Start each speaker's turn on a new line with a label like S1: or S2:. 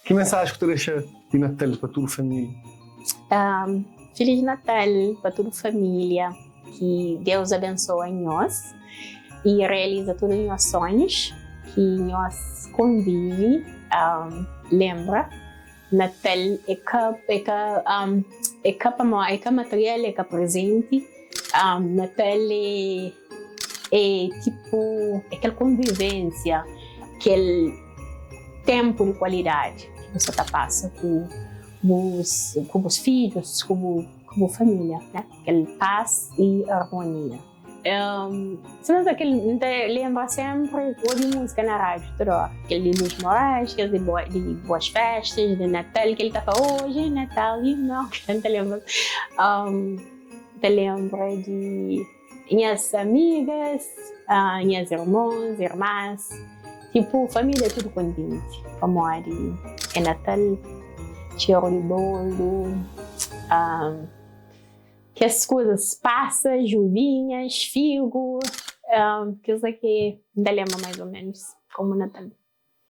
S1: Ki mensaji ku ta dexa di Natal pa tudu família?
S2: Feliz Natal pa tudu família, ki Deus abensoa nhos i realiza tudu nhos sonhus, ki nhos konvivi, lenbra Natal é ka é ka é ka pamodi é ka material é ka prezenti, Natal é é tipu é kel konvivensia, kel Ténpu di kualidadi ki bu sta ta pasa ku bus ku bus fidjus, ku bu ku bu família, né? Kel pas i armonia. Sima kel N ta lenbra sénpri obi múzika na rádiu tudu óra, kel di Luís Morais, kes di boa di boas festas, di Natal, kel ta fla oji é Natal i nau, N ta lenbra N ta lenbra di. Nhas amigas, nhas irmons, irmans, tipu família tudu kontenti pamodi é Natal, txeru di bolu, kes kuzas, pasas, uvinhas, figu, kes la ki N ta lenbra mais o menus komu Natal.